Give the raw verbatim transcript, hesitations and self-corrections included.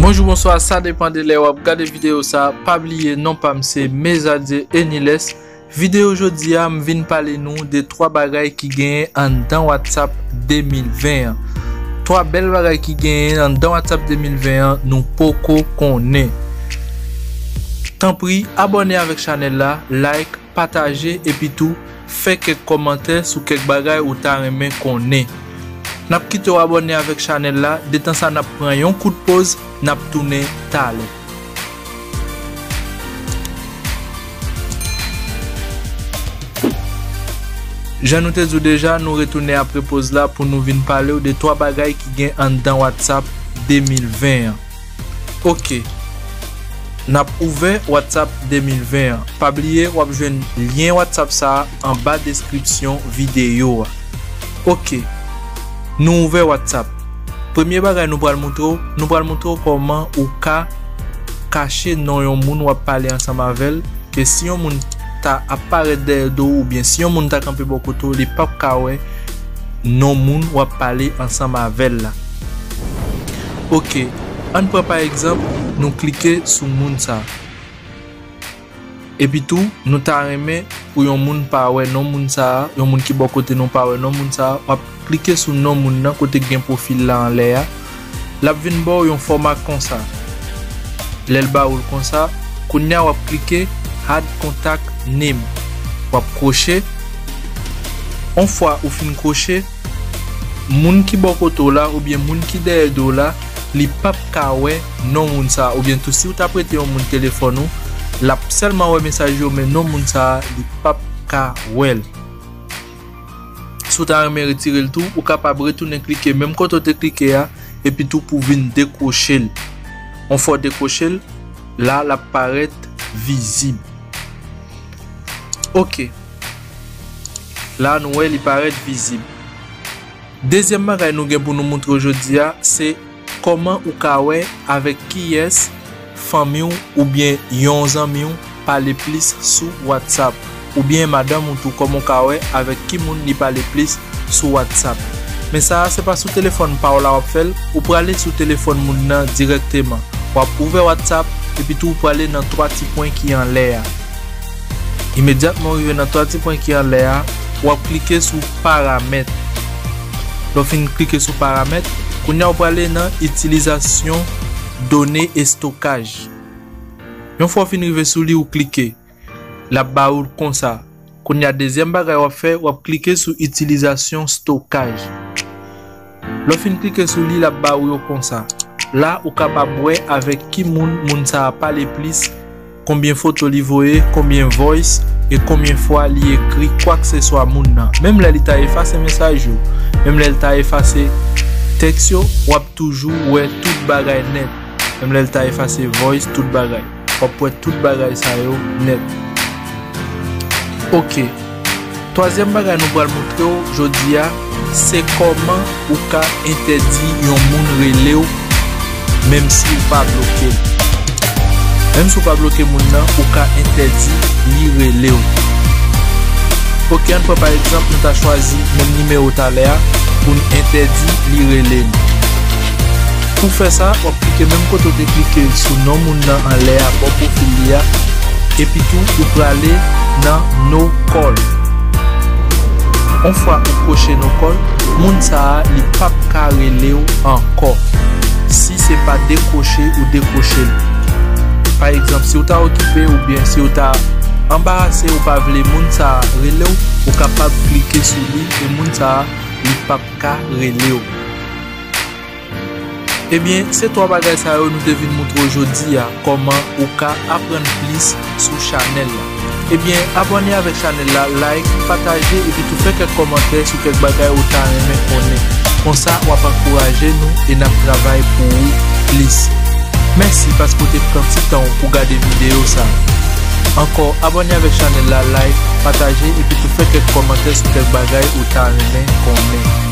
Bonjou, bonswa, sa depann de lè w ap gade videyo sa. Pa bliye, non pa m se Mezadye Eniles. Videyo jodi a, m vin pale nou de twa bagay ki genyen anndan WhatsApp de mil ven an. Twa bèl bagay ki genyen anndan WhatsApp de mil ven an, nou poko konnen. Tanpri, abòne avèk chanèl la, like, pataje, epi tou fè kèk kòmantè sou kèk bagay ou ta renmen konnen. N ap kite w abòne avèk chanèl la, detan sa n ap pran yon kout poz, n ap tounen talè. Jan nou te di w deja, nou retounen apre poz la pou nou vin pale w de twa bagay ki gen anndan WhatsApp de mil ven an. Oke. N ap ouvè WhatsApp de mil ven an. Pa bliye, w ap jwenn lyen WhatsApp sa a anba deskripsyon videyo a. Oke. Nou ouvè WhatsApp. Premye bagay nou pral montre w, nou pral montre w kòman ou ka kache non yon moun w ap pale ansanm avè l, ke si yon moun ta ap parèt dèyè do w oubyen si yon moun ta kanpe bò kote w, li p ap ka wè non moun w ap pale ansanm avè l la. Oke, ann pran pa egzanp, nou klike sou moun sa a. Epi tou, nou ta renmen pou yon moun pa wè non moun sa a, yon moun ki bò kote nou pa wè non moun sa a, w ap klike sou non moun nan kote k gen pwofil la anlè a. L ap vin ba w yon fòma konsa. Lè l ba ou l konsa, kounye a w ap klike Add Contact Name. W ap kwoche. Yon fwa ou fin kwoche, moun ki bò kote w la oubyen moun ki dèyè do w la, li p ap ka wè non moun sa a. Oubyen tou, si w ta prete yon moun telefòn ou, l ap sèlman wè mesaj yo, men non moun sa a, li p ap ka wè l. Si w ta renmen retire l tou, ou kapab retounen klike menm kote w te klike a, epi tou pou vin dekwoche l. Yon fwa w dekwoche l, la, l ap parèt vizib. Oke. La, nou wè li parèt vizib. Dezyèm bagay nou gen pou nou montre w jodi a, se kòman ou ka wè avèk kiyès fanmi w oubyen yon zanmi w pale plis sou WhatsApp, oubyen madanm ou tou, kòman w ka wè avèk ki moun li pale plis sou WhatsApp. Men sa a, se pa sou telefòn pa w la w ap fè l, ou prale sou telefòn moun nan dirèkteman. W ap ouvè WhatsApp, epi tou ou prale nan twa ti pwen ki anlè a. Imedyatman w rive nan twa ti pwen ki anlè a, w ap klike sou paramèt. Lè w fin klike sou paramèt, kounye a w prale nan itilizasyon done estokaj. Yon fwa w fin rive sou li, ou klike. L ap ba ou l konsa. Kounye a, dezyèm bagay w ap fè, w ap klike sou itilizasyon stokaj. Lè w fin klike sou li, l ap ba ou yo konsa. La, ou kapab wè avèk ki moun moun sa a pale plis, konbyen foto li voye, konbyen voice, e konbyen fwa li ekri kwakseswa moun nan. Menm lè li ta efase mesaj yo, menm lè li ta efase tèks yo, w ap toujou wè tout bagay nèt. Menm lè l ta efase voice, tout bagay. W ap wè tout bagay sa yo nèt. Oke. Twazyèm bagay nou pral montre w jodi a, se kòman ou ka entèdi yon moun rele w, menm si w pa bloke l. Menm si w pa bloke moun nan, ou ka entèdi li rele w. Oke, ann pran pa egzanp, nou ta chwazi menm nimewo talè a pou n entèdi li rele n. Pou fè sa, w ap klike menm kote w te klike sou non moun nan anlè a, bò pwofil li a, epi tou ou prale nan No Call. Yon fwa ou kwoche No Call, moun sa a, li p ap ka rele w ankò si se pa dekwoche ou dekwoche l. Pa egzanp, si w ta okipe oubyen si w ta anbarase, ou pa vle moun sa a rele w, ou kapab klike sou li e moun sa a, li p ap ka rele w. Ebyen, se twa bagay sa yo nou te vin montre w jodi a, kòman ou ka aprann plis sou chanèl la. Ebyen, abòne avèk chanèl la, like, pataje, epi tou fè kèk kòmantè sou kèk bagay ou ta renmen konnen. Konsa, w ap ankouraje nou e n ap travay pou ou plis. Mèsi paske w te pran ti tan w pou gade videyo sa a. Ankò, abòne avèk chanèl la, like, pataje, epi tou fè kèk kòmantè sou kèk bagay ou ta renmen konnen.